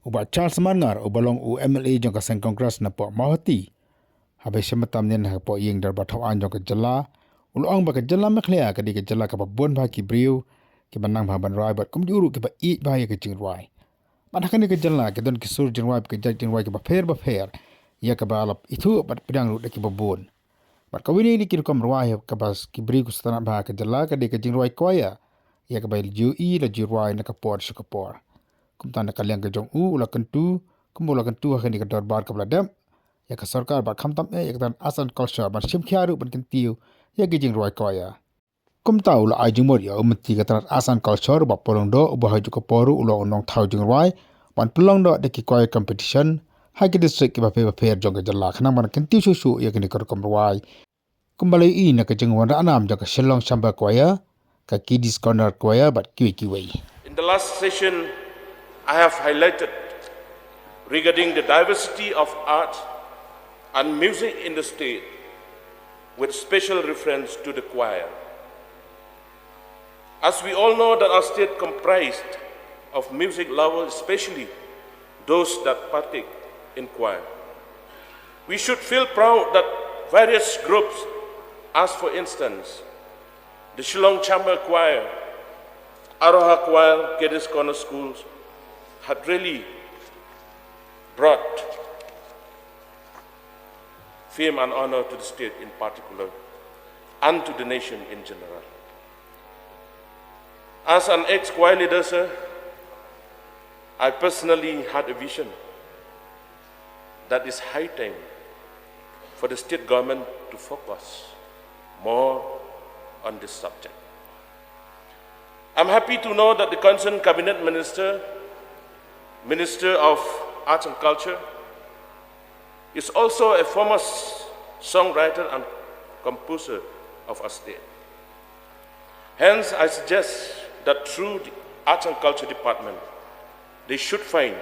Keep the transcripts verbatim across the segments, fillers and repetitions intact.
U Bah Charles Marngar, uba long u M L A jong ka seng Congress na poh Mawhati, haba shem tam nen ha ka poh ïing dorbar thaw aiñ jong ka jylla, u la ong ba ka jylla Meghalaya ka dei ka jylla kaba bun bha ki briew kiba nang bha ban rwai bad kumjuh ruh kiba ïeit bha ïa ka jingrwai. Bad ha kane ka jylla ki don ki sur jingrwai bad ki jait jingrwai kiba pher ba pher, ïa kaba la ithuh bad pdiang ruh da kiba bun. Bad kawei na ki rukom rwai kaba ki briew ki sngewtynnat bha ha ka jylla ka dei ka jingrwai choir, ïa kaba la ju ïohi la ju rwai na ka por sha ka por. Kumta na ka liang ka jong u, u la kyntu, kumba u la kyntu ha kane ka dorbar kaba la dep ïa ka sorkar bad khamtam eh ïa ka tnat Arts and Culture ban shim khia ruh ban kyntiew ïa ki jingrwai choir. Kumta u la ai jingmut ïa u Myntri ka tnat Arts and Culture, Bah Paul Lyngdoh, uba ha kajuh ka por ruh u long u nongthaw jingrwai ban pynlong noh da ki choir competition ha ki district kiba pher ba pher jong ka jylla, khnang ban kyntiew shuh shuh ïa kane ka rukom rwai. Kumba la ïohi na ka jingwanrah nam jong ka Shillong Chamber Choir, ka Kiddies Corner Choir bad kiwei kiwei. In the last session, I have highlighted regarding the diversity of art and music in the state, with special reference to the choir. As we all know that our state comprised of music lovers, especially those that partake in choir. We should feel proud that various groups, as for instance, the Shillong Chamber Choir, Aroha Choir, Kiddies Corner Schools, had really brought fame and honor to the state in particular and to the nation in general. As an ex-choir leader, sir, I personally had a vision that is high time for the state government to focus more on this subject. I'm happy to know that the concerned cabinet minister, Minister of Arts and Culture, is also a former s- songwriter and composer of our state. Hence, I suggest that through the Arts and Culture Department, they should find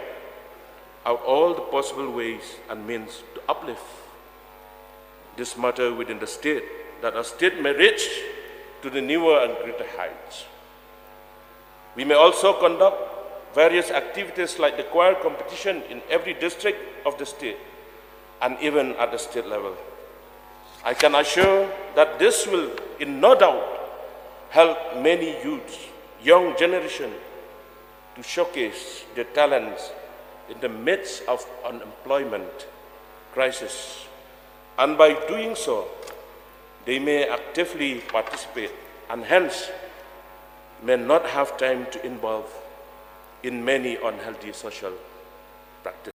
out all the possible ways and means to uplift this matter within the state, that our state may reach to the newer and greater heights. We may also conduct various activities like the choir competition in every district of the state and even at the state level. I can assure that this will, in no doubt, help many youths, young generation, to showcase their talents in the midst of unemployment crisis, and by doing so, they may actively participate and hence may not have time to involve in many unhealthy social practices.